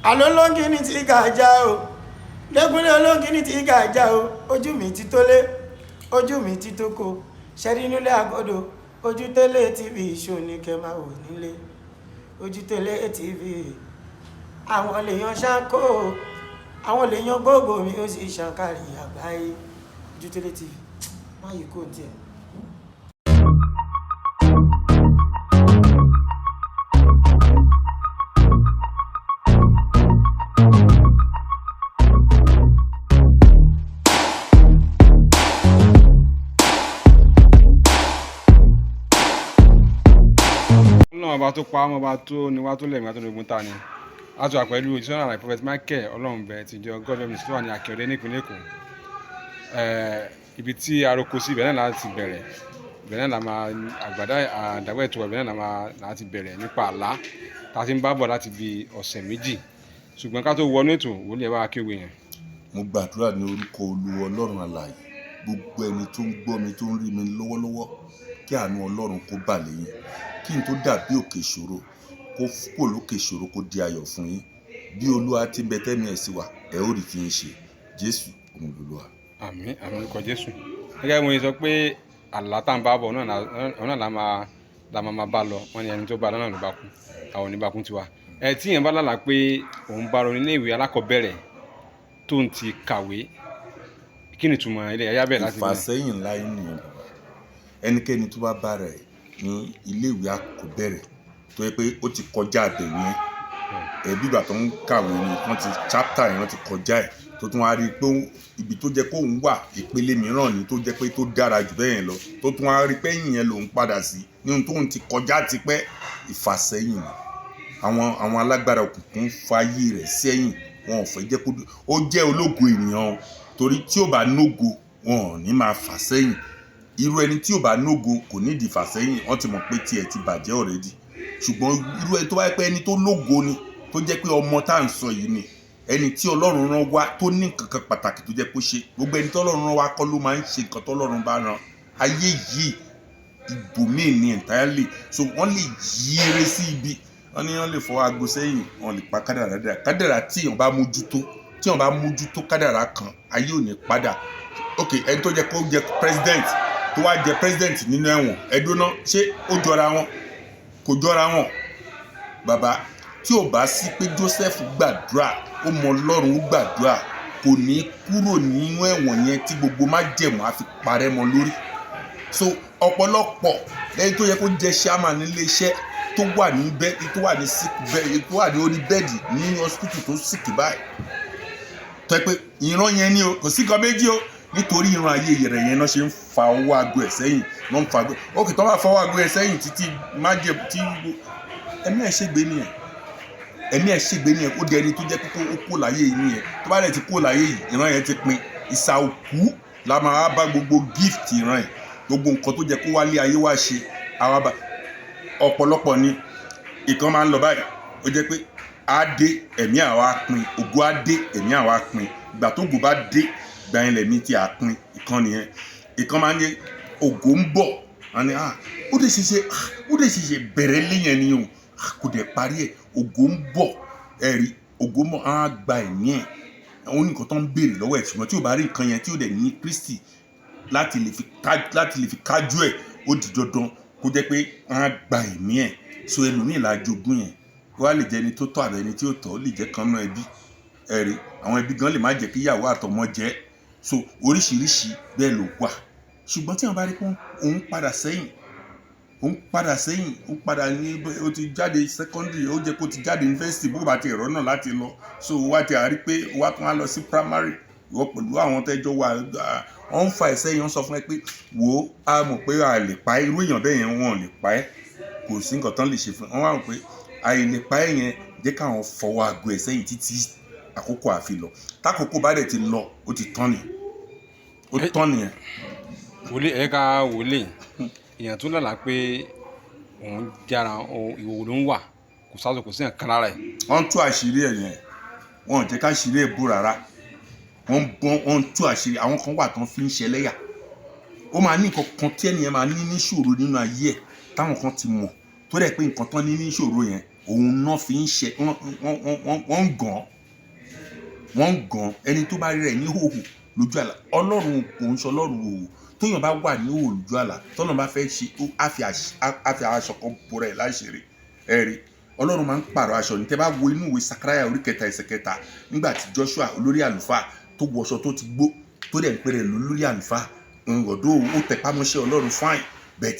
Àlọ́ olóńgìní ti gàjà o, lẹ́kúnlé olóńgìní ti gàjà o. Ojú mi ti tó lé, ojú mi ti tó ko, ṣẹ́rí nílé àgọ́dọ̀. Ojútólé TV ṣò ní kẹ́ máa wò nílé. Ojútólé TV, àwọn lèèyàn ṣáńkó, àwọn lèèyàn gbogbo mi, ó sì ṣàǹkàrí àgbáyé. Ojútólé TV, má yìí kò tiẹ̀. Ọlọ́run ọba tó pa ọmọ ọba tó ní wá tó lẹ̀mí wá tó lógun ta ni a tún wà pẹ̀lú ìṣọ́nà àlàyé Prophet Michael Ọlọ́runbẹ ti ìjọ God Ministry tó wà ní Akíọdé nípínlẹ̀ Èkó. Ibi tí aroko sí, ibẹ̀ náà láti bẹ̀rẹ̀, ibẹ̀ náà la máa àgbàdá àdàwọ̀ ètò, ibẹ̀ náà la máa láti bẹ̀rẹ̀ nípa àlá tá a ti ń bá bọ̀ láti bí ọ̀sẹ̀ 2. Ṣùgbọ́n ká tó wọnú ètò, wòlíì, ẹ bá wa kí òwe yẹn. Mo gbàdúrà ní orúkọ Olúwa Ọlọ́run alààyè, gbogbo ẹni tó ń gbọ́ mi, tó ń rí mi lọ́wọ́lọ́wọ́, kí àánú Ọlọ́run kó bà lé yín, kí n tó dàbí òkè ìṣòro kó kò lókè ìṣòro kó di ayọ̀ fún yín. Bí Olúwa ti ń bẹ tẹ́mi ẹ̀ sí wa, ẹ ó rí tí ń ṣe. Jésù òun lolúwa. Àmín, àmín, orúkọ Jésù. Gẹ́gẹ́ bí mo ṣe sọ pé àlá tá à ń bá bọ̀ náà la máa bá lọ, wọ́n ní ẹni tó bá lọ́nà ló bá kú, àwọn ò ní bá kú tiwa. Ẹ tí èèyàn bá lálàá pé òun bá ronú ilé ìwé alákọ̀ọ́bẹ̀rẹ̀ tó ń ti kàwé, kí ni ìtumọ̀ ilé ẹ̀yà bẹ́ẹ̀ láti bẹ̀rẹ̀? Ìfàsẹ́yìn ńlá yín nìyẹn, bàbá. Ẹnikẹ́ni tó bá bára ẹ̀ ní iléèwé àkọ́bẹ̀rẹ̀ tó yẹ pé ó ti kọjá abẹ̀ yẹn, ẹbí ìgbà tó ń kàwé ni wọ́n ti chapter yẹn, wọ́n ti kọjá ẹ̀, tó tún wá rí i pé ibi tó jẹ́ kóun wà, ìpele mìíràn ni tó jẹ́ pé tó dára jù bẹ́ẹ̀ yẹn lọ, tó tún wá rí i pé ẹ̀yìn yẹn lòun padà sí ní ohun tóun ti kọjá tipẹ́, ìfàsẹ́yìn ni. Àwọn alágbára òkùnkùn fàyè rẹ̀ sẹ́yìn, wọn ò fẹ́ jẹ́ kó ó jẹ́ ológo ènìyàn o, torí tí ò bá nógo, wọn ò ní máa fà sẹ́yìn. Irú ẹni tí ò bá nógo kò ní ìdí fàsẹ́yìn, wọ́n ti mọ̀ pé tiẹ̀ ti bàjẹ́ already. Ṣùgbọ́n irú ẹni tó bá yẹ pé ẹni tó lógo ni, tó jẹ́ pé ọmọ tá à ń sọ yìí ni ẹni tí Ọlọ́run rán wá, tó ní nǹkan kan pàtàkì tó jẹ́ kó ṣe. Gbogbo ẹni tí Ọlọ́run rán wá kọ́ ló máa ń ṣe nǹkan tó Ọlọ́run bá rán. Ayé yìí, ibòmíì ni entirely, so wọ́n lè yí eré sí ibi. Wọ́n ní wọ́n lè fọwọ́ aago sẹ́yìn, wọ́n lè pa kádàrá dà. Kádàrá tí èèyàn bá mójútó, tí èèyàn bá mójútó kádàrá kan, ayé ò ní padà. Ok, ẹni tó jẹ́ kó jẹ́ president, tó wá jẹ́ president nínú ẹ̀wọ̀n, ẹdúná, ṣé ó jọra wọn? Kò jọra wọn, bàbá. Tí ò bá sí pé Joseph gbàdúrà, ó mọ Ọlọ́run, ó gbàdúrà, kò ní kúrò nínú ẹ̀wọ̀n yẹn tí gbogbo májẹ̀mú á fi parẹ́ mọ́ lórí. So ọ̀pọ̀lọpọ̀ lẹ́yìn tó yẹ kó jẹ́ chairman nílé iṣẹ́, tó wà ní bed, tó wà ní sick bed, tó wà ní orí bed ní hospital, tó sick báyìí, tó yẹ pé ìran yẹn ni o, kò sí nǹkan méjì o, nítorí ìran ayé rẹ̀ yẹn náà ṣe ń fa owó aago ẹ̀ sẹ́yìn, náà ń fa aago. Ókè, tó bá fọwọ́ aago ẹ̀ sẹ́yìn títí májẹ̀ tí ẹ̀mí ẹ̀ ṣègbè nìyẹn, ẹ̀mí ẹ̀ ṣègbè nìyẹn. Ó di ẹni tó jẹ́ pé ó kó láyé yìí nìyẹn. Tó bá dẹ̀ ti kó láyé yìí, ìran yẹn ti pin. Ìsà òkú la máa bá gbogbo gift ìran ẹ̀, gbogbo nǹkan tó jẹ́ kó wálé ayé wá ṣe, àwa bá. Ọ̀pọ̀lọpọ̀ ni ìkan máa ń lọ báyìí, ó jẹ́ pé á dé, ẹ̀mí àwa pin, ògo á dé, ẹ̀mí àwa pin. Ìgbà tó ògo bá dé, ìgbà yẹn lẹ̀mí tí a pin. Ìkan nìyẹn. Ìkan máa ń yẹ ògo ń bọ̀, wọn ni ah, ó dẹ̀ ṣe ṣe, ah, ó dẹ̀ ṣe ṣe bẹ̀rẹ̀ léyìn ni o, ah, kò dẹ̀ parí ẹ̀. Ògo ń bọ̀, ẹ̀rí ògo ń bọ̀, á gba ẹ̀mí ẹ̀. Àwọn oníkan tó ń béèrè lọ́wọ́ ẹ̀, ṣùgbọ́n tí ò bá rí nǹkan yẹn, tí ò dẹ̀ ní Kristi láti lè fi kájú ẹ̀, ó di dandan kó jẹ́ pé wọ́n á gba ẹ̀mí ẹ̀. So ẹlòmíì la jogún yẹn, wọ́n á lè jẹ́ ẹni tó tọ́ àbẹ̀ ẹni tí ó tọ́, ó lè jẹ́ kan náà ẹbí ẹ̀rí. Àwọn ẹbí gan lè má jẹ́ kí ìyàwó àtọmọ jẹ́. So oríṣiríṣi bẹ́ẹ̀ ló wà. Ṣùgbọ́n tí wọ́n bá rí pé òun padà sẹ́yìn, òun padà sẹ́yìn, òun padà ní, ó ti jáde secondary, ó jẹ́ kó ti jáde university, bó bá ti ẹ̀rọ náà láti lọ, so wá ti àrí pé wá tún wá lọ sí primary, ìwọ pẹ̀lú àwọn tẹ́jọ́ wà, wọ́n ń fa ẹ̀sẹ̀ yẹn, wọ́n sọ fún ẹ pé wò ó, a mọ̀ pé a lè pa irú èèyàn bẹ́ẹ̀ yẹn, wọn ò lè pa ẹ́, kò sí nǹkan tán lè ṣe fún ẹ. Wọ́n wá rò pé àìlè pa ẹ́ yẹn, jẹ́ káwọn fọwọ́ aago ẹ̀ sẹ́yìn títí àkókò àfi lọ. Tákòókò bá dẹ̀ ti lọ, ó ti tán nìyẹn, ó tán nìyẹn. Wòlíì, ẹ ká wòlíì, èèyàn tó lálàá pé òun jára, ìhòòhò ló ń wà, kò sáàtò, kò sí nǹkan lára ẹ̀. Wọ́n ń tú àṣírí ẹ̀ yẹn, wọn ò jẹ́ ká àṣírí ẹ̀ bò rárá. Wọ́n ń bọ́n, wọ́n ń tú àṣírí. Àwọn kan wà tán fi ń ṣẹlẹ́yà. Ó máa ní nǹkan kan tí ẹnìyẹn máa ní níṣòro nínú ayé ẹ̀, táwọn kan ti mọ̀, tó dẹ̀ pé nǹkan tán ní níṣòro yẹn, Òun náà fi ń ṣe wọ́n ń gàn, wọ́n ń gàn. Ẹni tó bá rí rẹ̀ ní hòhò lójú àlá, Ọlọ́run kò ń ṣe Ọlọ́run hòhò. Tóyàn bá wà ní hòhò lójú àlá, tọ́lọ́run bá fẹ́ ṣe, á fi aṣọ kan bora ẹ̀ láṣìírí. Ẹ rí, Ọlọ́run máa ń pààrọ̀ aṣọ ní. Tẹ́ bá wo inú ìwé Sakaraya orí 3 ẹsẹ̀ 3, nígbà tí Joshua olórí àlùfáà tó wọṣọ tó ti gbó, tó dẹ̀ ń pè rẹ̀ lórí àlùfáà, ọ̀dọ́ ó tẹpá mọ́ṣẹ́ Ọlọ́run, fine, but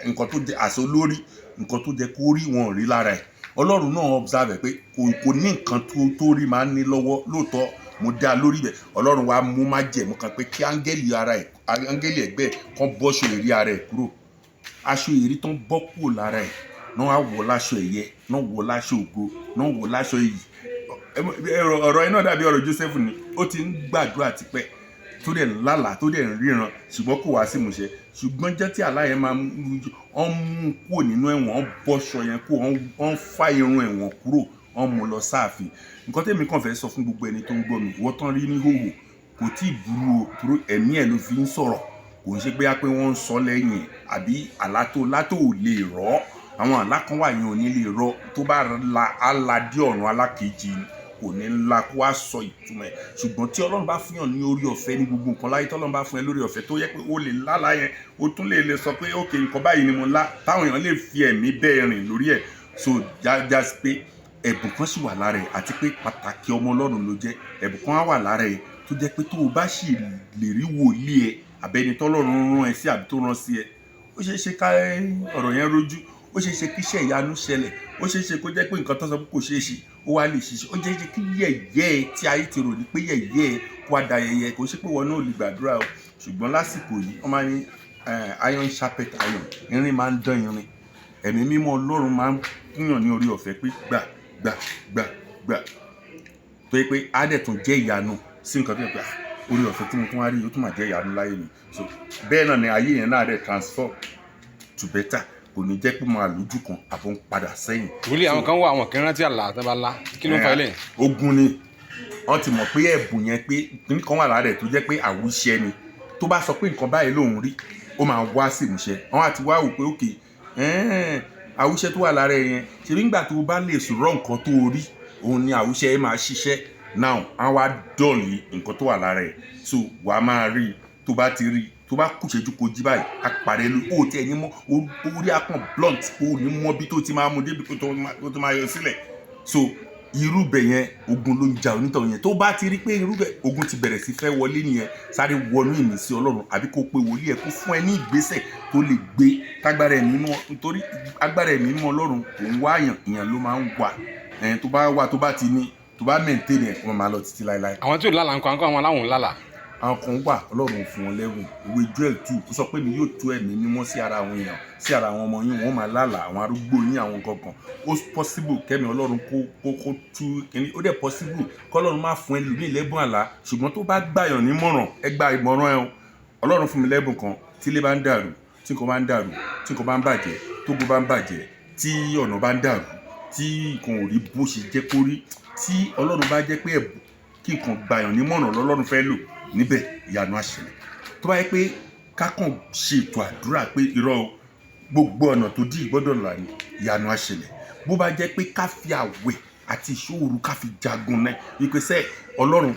nǹkan tó jẹ́ àṣọ olórí, nǹkan tó jẹ́ kó rí wọn ò rí lára ẹ̀. Ọlọ́run náà observe ẹ̀ pé kò ní nǹkan tó rí máa ń ní lọ́wọ́. Lóòótọ́ mo dá lórí bẹ̀. Ọlọ́run wa mú májẹ̀mú kan pé kí áńgẹ́lì ara ẹ̀, áńgẹ́lì ẹ̀gbẹ́ ẹ̀ kan bọ́ṣọ èrí ara ẹ̀ kúrò. Aṣọ èrí tán bọ́ kúrò lára ẹ̀ náà, á wọ̀ láṣọ ẹ̀yẹ náà, wọ̀ láṣọ ògo náà, wọ̀ láṣọ iyì. Ọ̀rọ̀ yẹn náà dàbí ọ̀rọ̀ Joseph ni. Ó ti ń gbàdúrà tipẹ́, tó dẹ̀ ń lálàá, tó dẹ̀ ń ríran, ṣùgbọ́n kò wá sí ìmúṣẹ. Ṣùgbọ́n jẹ́ tí àlá yẹn máa mú ọ́n, mú kúrò nínú ẹ̀wọ̀n, ọ́n bọ́ṣọ yẹn kúrò, ọ́n fá irun ẹ̀wọ̀n kúrò, ọ́n mú lọ sáàfin. Nǹkan tẹ́mi kàn fẹ́ sọ fún gbogbo ẹni tó ń gbọ́ mi, ìwọ tán rí ní hòhò, kò tí ì burú o, torí ẹ̀mí ẹ̀ ló fi ń sọ̀rọ̀. Kò ń ṣe pé á pé wọ́n ń sọ lẹ́yìn ẹ̀ àbí àlá tó látò ò lè rọ́. Àwọn àlá kan wà yẹn ò ní lè rọ́. Tó bá la, á la dé ọ̀run alákejì ni, kò ní la kó wá sọ ìtumọ̀ ẹ̀. Ṣùgbọ́n tí Ọlọ́run bá fún yàn ní orí ọ̀fẹ́ ní gbogbo nǹkan láyé, tọ́lọ́run bá fún ẹ lórí ọ̀fẹ́ tó yẹ pé ó lè lálàá yẹn, ó tún lè sọ pé ok, nǹkan báyìí ni mo lá, táwọn èèyàn lè fi ẹ̀mí bẹ́ẹ̀ rìn lórí ẹ̀. So já sí pé ẹ̀bùn kan sì wà lára ẹ̀, àti pé pàtàkì ọmọ Ọlọ́run ló jẹ́. Ẹ̀bùn kan á wà lára ẹ̀ tó jẹ́ pé tó o bá sì lè rí wòlíì ẹ, àbẹ́ni tọ́lọ́run rán ẹ sí àbí tó rán sí ẹ, ó ṣeé ṣe ká ọ̀rọ̀ yẹn rójú, ó ṣeé ṣe kí iṣẹ́ ìyanu ṣẹlẹ̀, ó ṣeé ṣe kó jẹ́ pé nǹkan tó sọ pé kò ṣeé ṣe, ó wá lè ṣiṣẹ́. Ó jẹ́ kí yẹ̀yẹ́ ẹ tí ayé ti rò ní pé yẹ̀yẹ́ ẹ kó wá da yẹ̀yẹ́. Kò ṣe pé wọn náà ò lè gbàdúrà o, ṣùgbọ́n lásìkò yìí, wọ́n máa ní iron sharpen iron, irin máa ń dán irin. Ẹ̀mí Mímọ́ Ọlọ́run máa ń kúnyàn ní orí ọ̀fẹ́ pé gbà, gbà, gbà, gbà, tó yẹ pé á dẹ̀ tún jẹ́ ìyanu sí nǹkan tó yẹ pé, ah, orí ọ̀fẹ́ tí mo tún wá rí, ó tún máa jẹ́ ìyanu láyé mi. So bẹ́ẹ̀ náà ni ayé yẹn náà dẹ̀ transform to better. Kò ní jẹ́ pé máa lójú kan àbọ̀ ń padà sẹ́yìn. Wòlíì, àwọn kan wà, àwọn kan rántí àlá tán bá lá. Kí ló ń fa eléyìí? Ogun ni. Wọ́n ti mọ̀ pé ẹ̀bùn yẹn, pé kíní kan wà lára ẹ̀ tó jẹ́ pé àwùṣẹ ni. Tó bá sọ pé nǹkan báyìí lòun rí, ó máa wá sí ìmúṣẹ. Wọ́n á ti wá wò pé ok, àwùṣẹ tó wà lára ẹ̀ yẹn, ṣebí nígbà tó bá lè sọ̀rọ̀ nǹkan tó rí, òun ni àwùṣẹ yẹn máa ṣiṣẹ́. Now á wá dọ̀lì nǹkan tó wà lára ẹ̀. So wàá máa rí i. Tó bá ti rí i, tó bá kù ṣẹ́jú kó jí báyìí, á parẹ́ ló ó tẹ̀ ní mọ́ orí akàn blunt, ó ní mọ́ bí tó ti máa mú débi tó máa yọ sílẹ̀. So irúbẹ̀ yẹn, ogun ló ń ja onítọ̀hún yẹn. Tó bá ti rí pé irúbẹ̀ ogun ti bẹ̀rẹ̀ sí fẹ́ wọlé nìyẹn, sáré wọnú ìmísí Ọlọ́run, àbí kó pe wòlíì ẹ̀ kó fún ẹ ní ìgbésẹ̀ tó lè gbé tágbára ẹ̀mí mọ́, nítorí agbára ẹ̀mí mọ́ Ọlọ́run kò ń wá àyàn, ìyàn ló máa ń wà. Ẹ̀yìn tó bá wà, tó bá ti ní, tó bá maintain ẹ̀, wọ́n máa lọ títí láéláé. Àwọn tí ò lálàá ńkọ́? Àwọn aláwọ̀ ń lálàá. Àwọn kan wà, Ọlọ́run fún wọn lẹ́bùn. Ìwé Joel 2, ó sọ pé mi yóò tú ẹ̀mí mímọ́ sí ara àwọn èèyàn, sí ara àwọn ọmọ yín, wọ́n máa lálàá, àwọn arúgbó yín, àwọn kankan. Ó possible kẹ́mi Ọlọ́run kó tú kíní. Ó dẹ̀ possible kọ́lọ́run má fún ẹlòmíì lẹ́bùn àlá, ṣùgbọ́n tó bá gbàyàn nímọ̀ràn, ẹ gba ìmọ̀ràn ẹ o. Ọlọ́run fún mi lẹ́bùn kan. Tí ilé bá ń dàrú, tí nǹkan bá ń dàrú, tí nǹkan bá ń bàjẹ́, tógo bá ń bàjẹ́, tí ọ̀nà bá ń dàrú, tí nǹkan ò rí bó ṣe jẹ́ kó rí, tí Ọlọ́run bá jẹ́ pé ẹ̀bùn kí nǹkan gbàyàn nímọ̀ràn lọ́lọ́run fẹ́ lò níbẹ̀, ìyanu á ṣẹlẹ̀. Tó bá yẹ pé kákan ṣe ètò àdúrà pé irọ́ o, gbogbo ọ̀nà tó dí ìgbọ́dọ̀ là ní, ìyanu á ṣẹlẹ̀. Bó bá jẹ́ pé ká fi àwẹ̀ àti ìṣòro ká fi jagun náà wípé sẹ́ Ọlọ́run,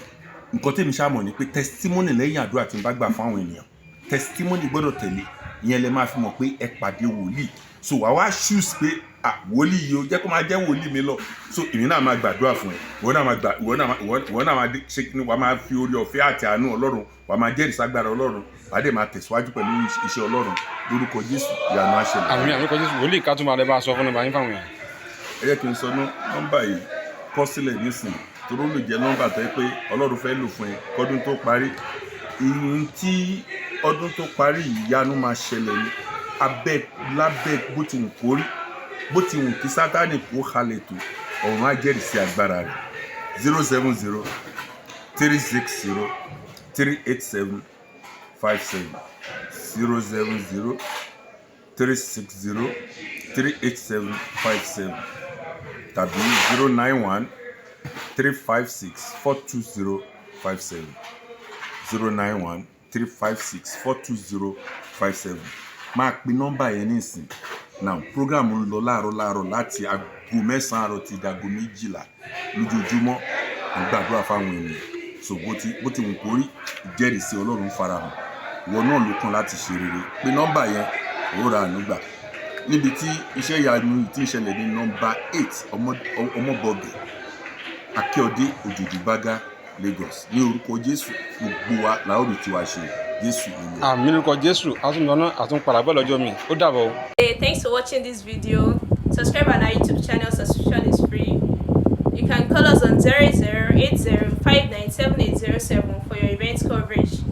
nǹkan tèmi ṣáà mọ̀ ni pé testimony lẹ́yìn àdúrà tí n bá gbà fún àwọn ènìyàn, testimony gbọ́dọ̀ tẹ̀lé. Ìyẹn lẹ máa fi mọ̀ pé ẹ pàdé wòlíì. So wàá wá choose pé, ah, wòlíì yìí o, jẹ́ kó máa jẹ́ wòlíì mi lọ. So èmi náà máa gbàdúrà fún ẹ, ìwọ náà máa gbà, ìwọ náà máa ṣe kí ni, wàá máa fi orí ọ̀fẹ́ àti àánú Ọlọ́run, wàá máa jẹ́rìí ságbára Ọlọ́run, wàá dẹ̀ máa tẹ̀síwájú pẹ̀lú iṣẹ́ Ọlọ́run. Lórúkọ Jésù, ìyanu á ṣẹlẹ̀. Àmín, àmín, Jésù. Wòlíì, ká tún máa lè bá a sọ fún nọ́mbà yín fáwọn èèyàn. Ẹ jẹ́ kí n sọ nọ́mbà yìí, kọ sílẹ̀ nísìnyí, torí ó lè jẹ́ nọ́mbà tó yẹ pé Ọlọ́run fẹ́ lò fún ẹ kọ́dún tó parí. Ìyún tí ọdún tó parí, ìyanu máa ṣẹlẹ̀ ní abẹ́ lábẹ́. Bó ti wù kó rí, bó ti wù kí Sátánì kó halẹ̀ tó, ọ̀run á jẹ́rìí sí agbára rẹ̀. 07036038757, 07036038757, tàbí 09135642057, 09135642057. Máa pe nọ́mbà yẹn nísìn. Now, program ń lọ láàárọ̀ láàárọ̀ láti aago 9 àárọ̀ ti dago 12 lójoojúmọ́. À ń gbàdúrà fáwọn ènìyàn. So bó ti wù kó rí, ìjẹ́rìísí Ọlọ́run farahàn. Ìwọ náà ló kàn láti ṣe rere. Pé nọ́mbà yẹn, ó ra àánú gbà. Níbi tí iṣẹ́ ìyanu yìí ti ń ṣẹlẹ̀ ní nọ́mbà 8 Ọmọbọ̀gẹ̀, Akíọdé, Òjòdú Bágá, Lagos. Ní orúkọ Jésù, gbogbo wa la ó rí tiwa ṣe. Jésù nínú. Àmín lórúkọ Jésù. Àtúndọ̀nà àtúnpadà bẹ́ẹ̀ lọ́jọ́ mi. Ó dàbọ̀ o. Hey, thanks for watching this video. Subscribe on our YouTube channel, subscription is free. You can call us on 0080 for your event coverage.